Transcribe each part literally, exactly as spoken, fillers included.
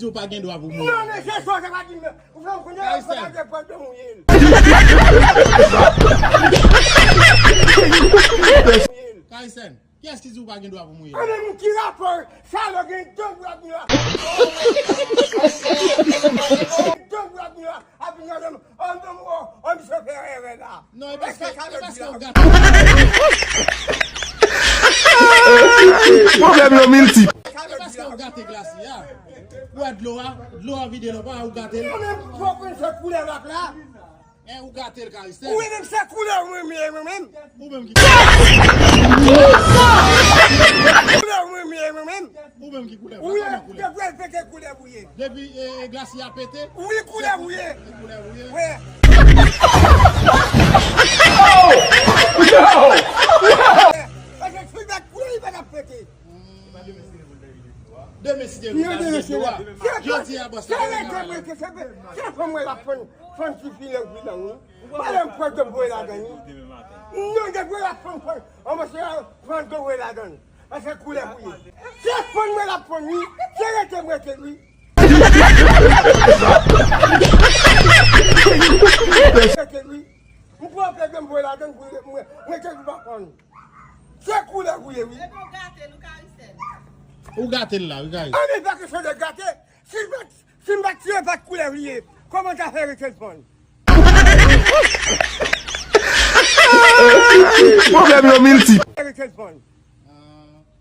Ou pa gen dwa pou mouye. Non, men se sa, se pa di m. Ou fè m konnen, ou pa gen pòt de mouye. Kaysen, kiyès ki di ou pa gen dwa pou mouye? Konnen moun ki rapò, sa lè gen de bra bra. De bra bra. Ap vin gade m, oh, non, oh, oh, misye fè erè la. Non, e paske, e paske ou gate. Pwoblèm yo miltip. E paske ou gate glasi a. Ou wè dlo a, dlo a vide la, pa ou gate l. Ou menm, fò konn se koulè lòt la. E ou gate l, Kaysen. Ou menm se koulè mwen, mwen, mwen menm. Ou menm ki koulè mwen, mwen, mwen menm. Ou menm ki koulè, pa kòman koulè. Depi l pete koulè ou ye. Depi, e, e, glasi a pete. Wi, koulè ou ye. Koulè ou ye. Wi. Paske si l pa t koulè, li pa t ap pete. Demen si Dye vle, li pa t dlo a. Jodi a, bòs la. Se fanm mwen l ap fann, fann ti filan filan, wi. Pa lè m pran dlo voye ladan, wi. Non, dlo voye la fann, fann. An mwen se fann dlo voye ladan. Paske koulè pou ye. Se fann mwen l ap fann, wi. Se rete m rete l, wi. Rete l, wi. M pran pye m voye ladan, m rete l pa fann. Se koulè pou ye, wi. Ou gate l la, wi, Kaysen. Ou gate l la, wi, Kaysen. An, men pa kesyon de gate. Si l pa t, si m pa t tire pa t koulè li ye, kòman ta fè rete l fann? Pwoblèm yo miltip. Rete l fann. Ah,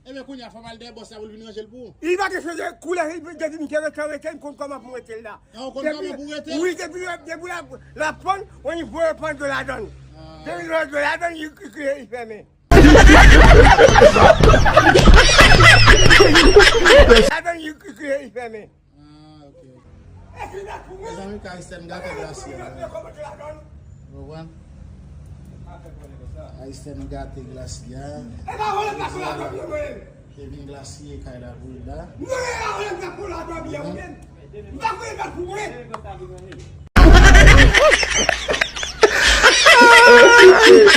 ebyen, kounye a, fò m al dèyè bòs la pou l vin ranje l pou ou. Li pa kesyon de koulè, li, depi m te rete, rete, m konn kòman pou m rete l la. Ah, ou konn kòman pou w rete l? Wi, depi, depi la, la fann, on y voye pran dlo ladan. Ah. Depi l pran dlo ladan, li, li, li fèmen. Ladan, li, li, li fèmen. Ah, ok. Mezanmi, Kaysen gate glasi a. Ou konprann? Kaysen gate glasi a. Te vin glasi kay la pou li la.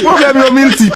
Pwoblèm yo miltip.